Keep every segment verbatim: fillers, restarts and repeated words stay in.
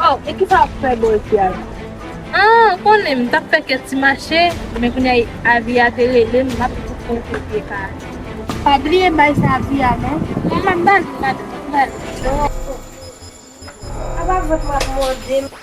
Oh, e kisa w ap fè bò isi a? Ah, ou konnen, m t ap fè kèk ti mache, men kounye a, Avi a te rele m, m ap di pou l te ka. Pa bliye bay sa Avi a, non. Non, m ap ba li, m ap ba li. Apa vant m ap mòde m.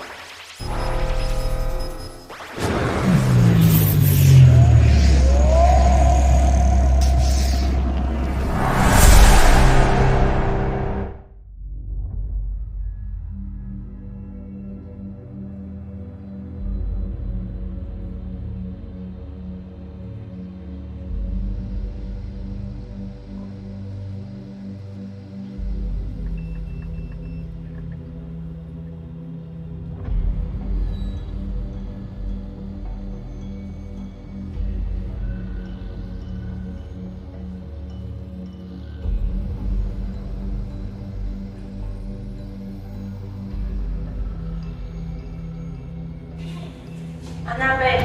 Anabèl.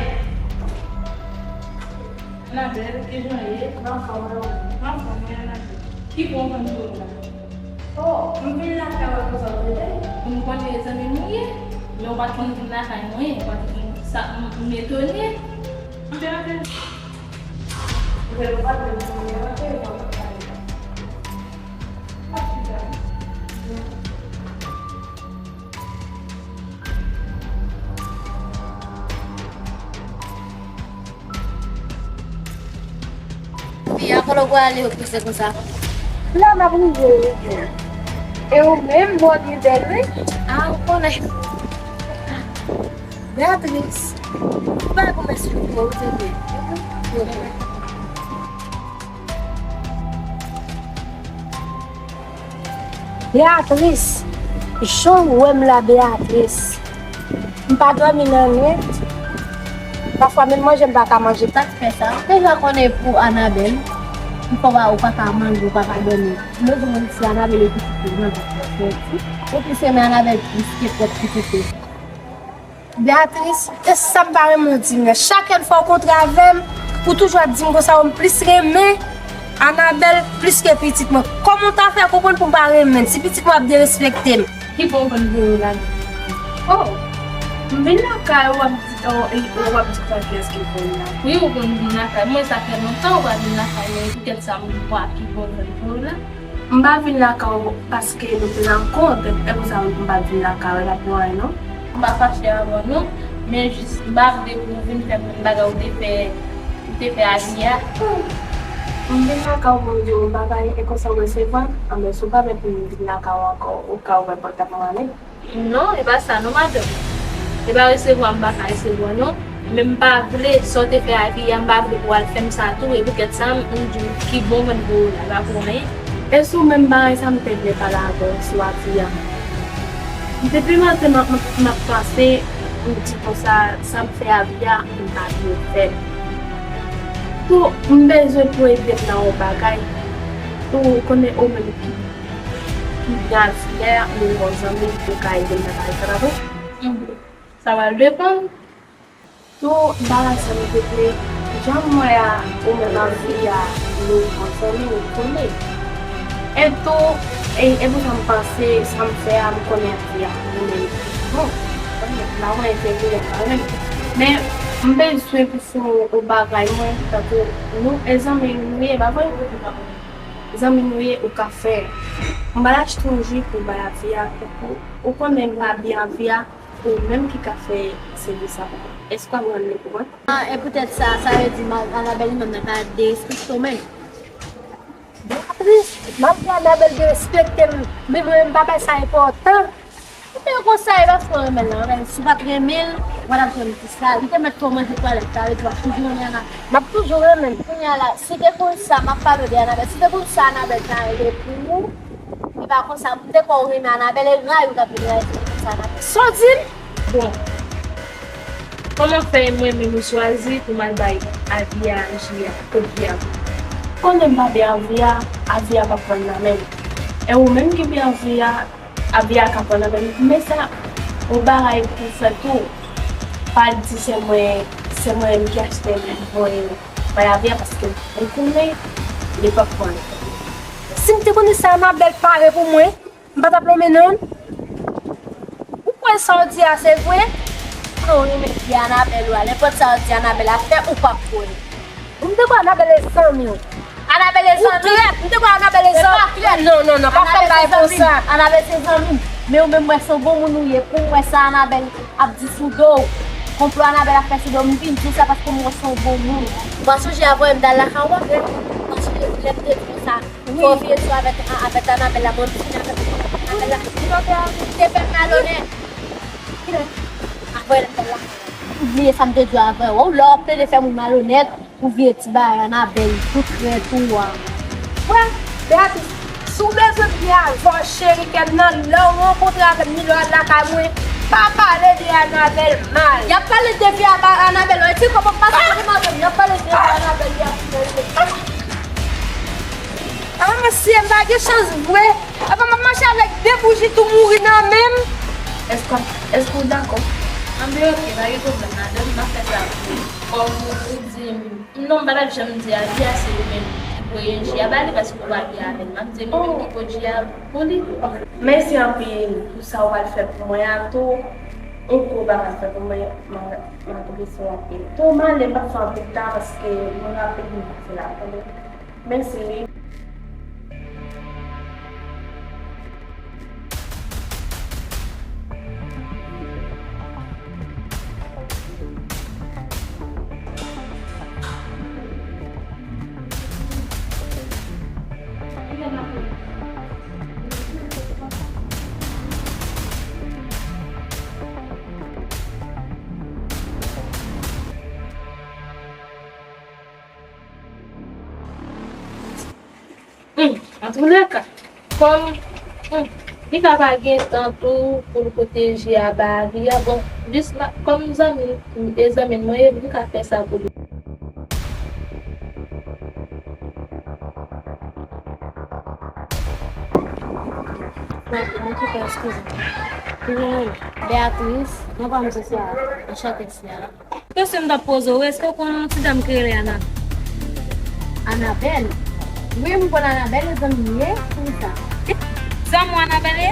Anabèl, kijan w ye? M anfòm, e ou? M anfòm, wi, Anabèl. Ki bon w konn jwe la? Oh, m vin lakay ou, e konsa w rele m? M konnen e zanmi nou ye, men ou pa t konn vin lakay mwen, ou pa t konn sa, m, m etone. Antre, antre. Ou fè ou pa t vin pou mwen, antre, ou pa t pale. Pa chita. Fi a, kote w prale yo prese konsa? La m ap rive, wi. E ou menm, bò byen bèl, wi. Ah, ou konnen. Beatrice, ou pa kòmanse fò, ou te byen. Beatrice, jan w wè m la, Beatrice, m pa dòmi nan nwit. Pafwa, menm manje m pa ka manje. Sa k fè sa? Ou deja konnen pou Anabèl, m fò pa, ou pa ka manje, ou pa ka dòmi. M bezwen konn si Anabèl e pitit li, jan l ap fè. Ou plis renmen Anabèl plis ke pwòp pitit li. Beatrice, e sa m pa renmen w di m nan. Chak lè n fè yon kontra avè m, ou toujou ap di m konsa, ou m plis renmen Anabèl plis ke pitit mwen. Kòman w ta fè konprann pou m pa renmen l, si pitit mwen ap derespekte m? Ki bon konn voye w la menm? Oh, m vin lakay ou, w ap di, oh, e, w ap di pa kiyès ki voye w la. Wi, ou konn vin lakay mwen, sa fè lontan ou pa vin lakay mwen, poutèt sa m pa ki bon konn voye w la. M pa vin lakay ou paske nou te nan kont, e pou sa m pa vin lakay ou la pou anyen non. M pa fache avè w non, men jis m pa vle pou w vin fè menm bagay ou te fè, ou te fè Avi a. M vin lakay ou pou m di w yon bagay, e konsa w resevwa m, anben si w pa vle pou m vin lakay ou ankò, ou ka ouvè pòt la pou m ale. Non, e pa sa non, madanm. E pa resevwa m pa ka resevwa non. Men m pa vle, sa w te fè Avi a, m pa vle pou w al fè m sa tou, e poutèt sa, m, m di w ki bon mwen voye w la, e pa pou anyen. E sou menm bagay sa m te vle pale avè w sou Avi a. Depi maten m ap, m ap, m ap panse, m di konsa, sa m fè Avi a, m pa vle fè l. Tou, m bezwen pou w ede m nan yon bagay. Ou konnen ou menm ki ki byen al filè, mwen gen yon zanmi ou ka ede m nan bagay sa la tou. Mhm. Sa pral depann. Tou, bagay sa m te vle, jan m wè a, ou menm ak fi a, nou bon zanmi, nou konnen. E tou, e, e pou sa m panse, sa m fè a, m konnen ak fi a, nou menm, bon, m pa wè enterè l nan menm. Men, m bezwen pou fè yon, yon bagay, mwen, tankou nou, e zanmi nou ye, pa vre? Zanmi nou ye, ou ka fè. M pral achte yon ji pou bay Avi a, tankou, ou konnen m pa byen Avi a, ou menm ki ka fè sèvis sa pou mwen. Èske w ap rann li pou mwen? Ah, e poutèt sa, sa vle di ma-, Anabèl li menm nan ka derespekte w menm. Beatrice, m ap di Anabèl derespekte m, men mwen menm m pa bay sa enpòtans. Ou te konsa, e paske w renmen l, renmen l. Si w pa t renmen l, ou pa t ap jwenn ti sa. Li te mèt fè w manje twalèt, sa vle di w ap toujou renmen Anabèl. M ap toujou renmen l. Kounye a la, si te konn sa, m ap pale de Anabèl. Si te konn sa, Anabèl ta rele pou ou. E pa konsa, m te kwè w renmen Anabèl, e rayi w t ap vin rayi, si te konn sa, Anabèl. Sa w di m? Bon. Kòman fè mwen menm ou chwazi pou m al bay Avi a ji a, kot vi a pou? Konnen m pa byen Avi a, Avi a p ap pran nan men m. E ou menm ki byen Avi a, Avi a ka pran nan men m. Men sa, yon bagay pou fè tou, pa di se mwen, se mwen menm ki achte l, voye l bay Avi a, paske m konnen li p ap pran l. Si m te konnen sa Anabèl pare pou mwen, m pa t ap lonmen non l. Ou kwè Sa w di a se vre? Non, ou menm di Anabèl ou a, nenpòt sa w di Anabèl a fè, ou p ap kwè. M te kwè Anabèl e zanmi w. Anabèl e zanmi w? Ou trèt, m te kwè Anabèl e zanmi w. Non, non, non, pa fè m bagay konsa. Anabèl se zanmi m. Men ou menm, m wè se yon bon moun ou ye. Pou m wè sa Anabèl ap di sou do w, konplo Anabèl ap fè sou do w, m vin di w sa paske m wè se yon bon moun. Ou pa sonje avanyè m t al lakay ou a? Ou pa sonje lè m te di w sa? Fò w vire di w avèk, avèk Anabèl la, mwen m fini avèk Anabèl la. Ou te fè m malonèt. Avanyè lè m t al lakay ou. Ou bliye sa m te di w avè w. Lè w ap plede fè moun malonèt, ou vire ti bagay Anabèl, tou krèt ou a. Wè, Beatrice, si w bezwen vye avè w, cheri kè m nan, lè w rankontre avè m, ni lè w al lakay mwen, pa pale de Anabèl mal. Y ap pale de vye avè Anabèl, wè, ti kòman m pase pou madanm, y ap pale de vye Anabèl, y ap pale de. Ah, mesye, m pa gen chans vre. Apa m ap mache avèk de bouji tou mouri nan men m? Èske, èske w dakò? Anben, oke, pa gen pwoblèm, madanm, m ap fè sa pou ou. Kòm ou di m, non, m pa t ap janm di a, di a se ou menm ki voye ji a ba li, paske ou pa byen avè l. M ap di e mwen menm ki pot ji a pou li. Mèsi anpil pou sa w pral fè pou mwen a tou. Ou tou w pral fè pou mwen, m ap, m ap apresye w anpil. Tou m ale, m p ap fè anpil tan paske mwen rapid m pase la, tande. Mèsi wi. Hmm, antouleka, kòm, hmm, li ka pa gen tan tou pou l kote ji a ba li a, bon, jis la, kòm zanmi, e zanmi mwen ye, m ka fè sa pou li. Mwen, mwen kite, eskize m. Ki jan w rele? Beatrice, mwen pa m se sa, anchante. Kesyon m t ap poze w, èske w konn yon ti dam ki rele Anabèl? Anabèl? Wi, m konn Anabèl, e zanmi m ye, poukisa? Zanmi w Anabèl ye?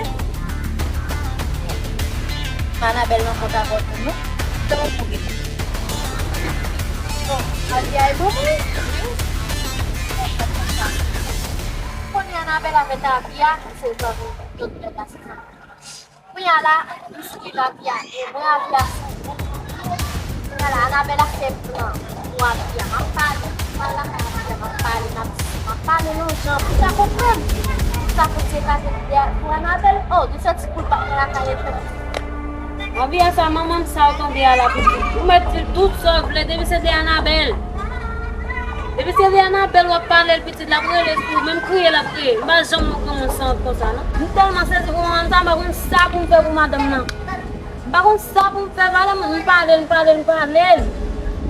Anabèl nan kont avè w tou, non? Kòman w konnen? Bon, Anabèl e manman w? Wi. Konnen Anabèl avè Apia, se zanmi doktè la, se zanmi. Kounye a la, m swiv Apia, e mwen Apia sou. Kounye a la, Anabèl ap fè plan pou Apia. M ap pale, m pale lakay Apia, m ap pale, m ap di, m ap pale nan jan pou sa konprann. Pou sa kontinye pase pou Anabèl, oh, de sòti pou l pa lakay Apia. Apia sa, manman m sa w tonbe a la pitit. Ou mèt di l tout sa w vle, depi se de Anabèl. Depi se de Anabèl w ap pale l, pitit la ap rele sou ou, menm kriye l ap kriye. M pa janm wè granmoun sanwont konsa, non. M tèlman sezi pou manman sa, m pa konn sa pou m fè pou madanm nan. M pa konn sa pou m fè, pale m, m pale l, m pale l, m pale l.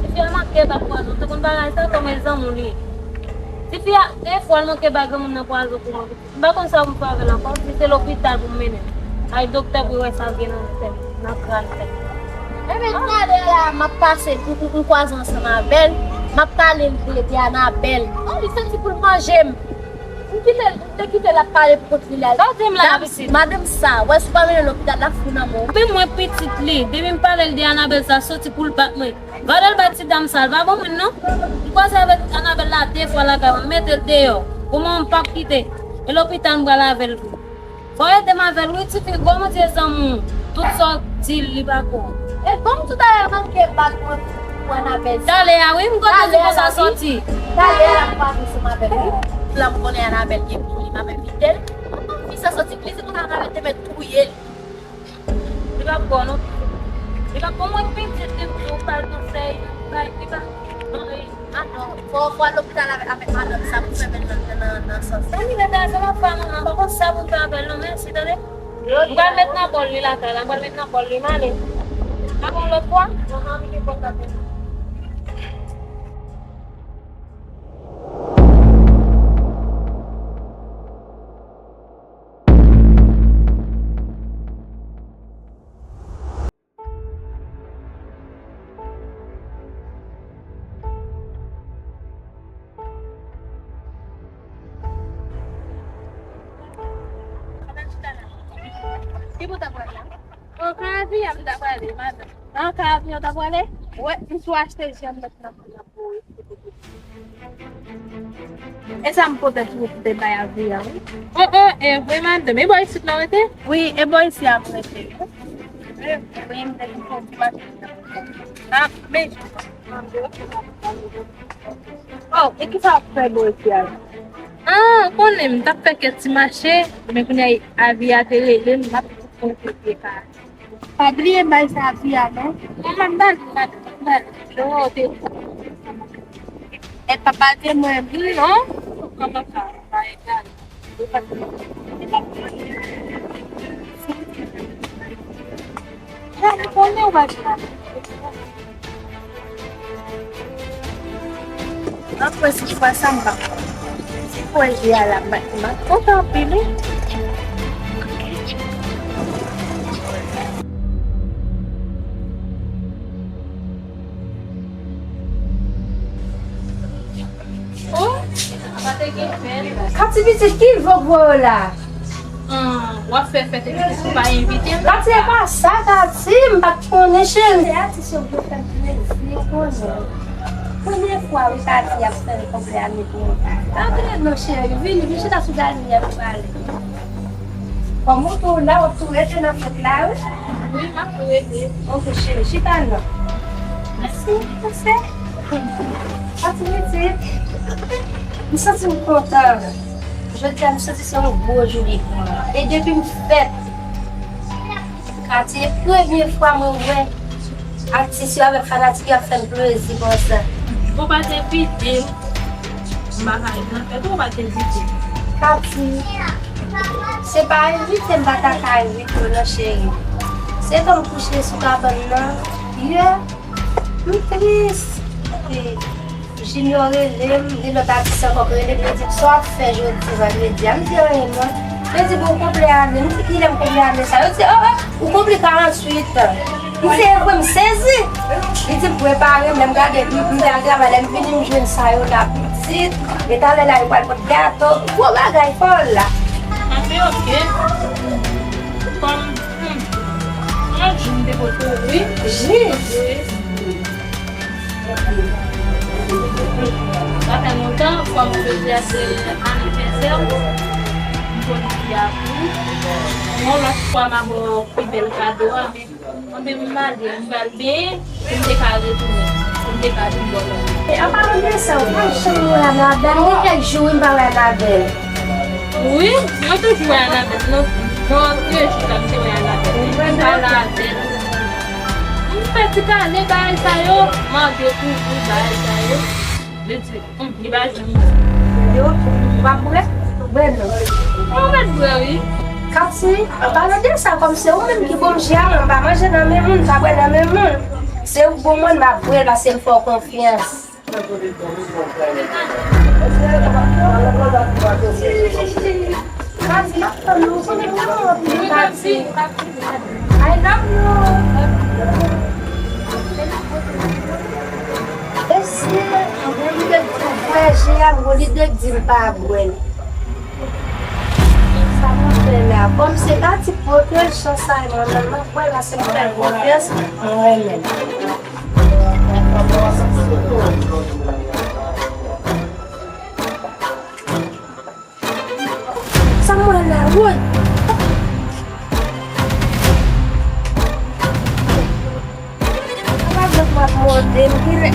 Tifi a manke bay pwazon, te konn bagay sa, kòm e zanmi w li ye. Tifi a, defwa l manke bay granmoun nan pwazon pou mwen. M pa konn sa pou m fè avè l ankò, si se lopital pou m mennen l. Ay doktè pou wè sa gen nan tèt, nan kràn tèt. Ebyen, talè a la, m ap pase, m, m, m kwaze ansanm avè l, m ap pale l de, de Anabèl. Oh, li santi pou l manje m. M kite l, m te kite l ap pale pou kont li la. Sa w di m la, pitit? Madanm sa, wè si w pa mennen l lopital, l ap fou nan men w. Menm mwen pitit li, depi m pale l de Anabèl sa, santi pou l bat mwen. Gade l bay ti dam sa, l pa bon moun non. M kwaze avèk Anabèl la de fwa lakay mwen, m mete l deyò. Pou manman m p ap kite. E lopital m pral avè l tou. Fò w ede m avè l wi, tifi, gwo Bondye zanmi w. Tout sa w di l, li pa kwè w. E bon, toutalè manke bat mwen pou Anabèl. Talè a wi, m konn di konsa sòti. Talè a la m pral ansanm avè l wi. La m konnen Anabèl gen pwoblèm avèk Fidèl. Fi sa sòti plizyè konsa Anabèl te mèt touye l. Li p ap bon non. Li p ap bon, mwen pitit li tou, ou ba l konsèy, ou bay, li pa, non, e. Ah non, fò, fò al lopital avèk, avèk madanm sa pou fè bèl nan, nan, nan, nan sans. Sa li rete a, sa m ap fè a manman, m pa konn sa pou m fè avè l non, mèsi, tande. M pral met nan bòl li lakay la, m pral met nan bòl li, m ale. A bon, lòt fwa? Manman, m gen pòt la pou ou. Ki bout ap wè la? Bon, kay Wi, a m ta prale, madanm. Nan ka avyon w ta prale? Wi, m sou achte jèm mèt nan pou nan pou. E sa m pote tou pou te bay avi a, wi. Oh, oh, e vre, madanm. E bò isit la w rete? Wi, e bò isi a m rete, wi. Wi, m te di pou ti mache. Ah, men. Oh, e ki sa w ap fè bò isi a? Ah, ou konnen, m t ap fè kèk ti mache, men kounye a avi a te rele m, m ap kote ka. Pa bliye bay sa avi a, non. Mwen, m ap ba l, m ap ba l. Non, te. E papa te mwen, wi, non. Kòman sa? Pa egal. Ou pa te. Gade, konnen w pa jwenn. Anpwen, si fwa sa, m pa kwè. Si fwa jwe a la, m ap kontan anpil, wi. Oh, pa te gen pèn. Kati pitit, ki vòk voye w la? Hum, w ap fè fèt epi ou pa envite m? Kati, e pa sa, Kati, m pa t konnen, cheri. Se atis yo vle fè m plezi, ou konnen. Premye fwa, wi, Kati ap fè m konplè ane pou mwen. Antre non, cheri, vini, vin chita sou galri a, nou pale. Kòm ou tou la, w ap tou rete nan fèt la, wi. Wi, m ap tou rete. Ok, cheri, chita non. Mèsi, mèsi. Kati pitit, m santi m kontan. Jodi a, m santi se yon gwo jou li pou mwen. E depi m fèt, Kati, e premye fwa mwen wè atis yo avèk fanatik yo ap fè m plezi konsa. Ou pa te envite m, m pa ka ret nan fèt ou, ou pa te envite m. Kati, se pa envite m pa ta ka envite w non, cheri. Se tan m kouche sou kabann nan, yè, m tris. Epi Junior rele m, gen lòt atis ankò ki rele m, yo di m, "Sa w ap fè jodi vandredi a?" M di, "Anyen non." Yo di, "Bon, w konplè ane." M di, "Kilè m konplè ane sa?" Yo di, "Oh, oh, ou konplè karanntuit." M di, "E vre?" M sezi. Li di m, "Prepare m." Lè m gade, m, m te al travay, lè m vini, m jwenn sa yo la pitit. E talè la, yo pral pot gato. Gwo bagay fò la. Anfen, ok. Kòm, hmm, yon jou m te pote w, wi. Ji. Wi. Sa fè lontan, kòm jodi a se anivèsè w, m pote kado a pou ou. Yon lòt fwa, m a ba w pi bèl kado a, men, anben, m ale, m pral benyen, pou m te ka retounen, pou m te ka vin ba w lòt. E, an palan de sa, ou pa janm wè Anabèl, gen kèk jou, wi, m pa wè Anabèl. Wi, mwen toujou wè Anabèl, non. Nan antre jou sa, m te wè Anabèl. M pale avè l. M fè ti kale bagay sa yo, m an dekouvri bagay sa yo. Li di, hum, li pa janm di. Yo, w ap bwè? Bwè non. Mwen mèt bwè, wi. Kati, an palan de sa, kòm se ou menm ki bon m ji a, mwen m pa manje nan men moun, m pa bwè nan men moun. Se ou k bon mwen, m ap bwè l paske m fè w konfyans. Kati, m ap tann ou, ou konnen m renmen w anpil, Kati. I love you. Mesye, mwen li te di m bwè ji a, mwen li te di m pa bwè l. Sa mwen fè la? Kòm se Kati k pote l, chans sa e mwen menm, mwen bwè l paske mwen fè l konfyans, mwen renmen l. Sa m wè la, woy! Sa pa vle m ap mòde m, kilè?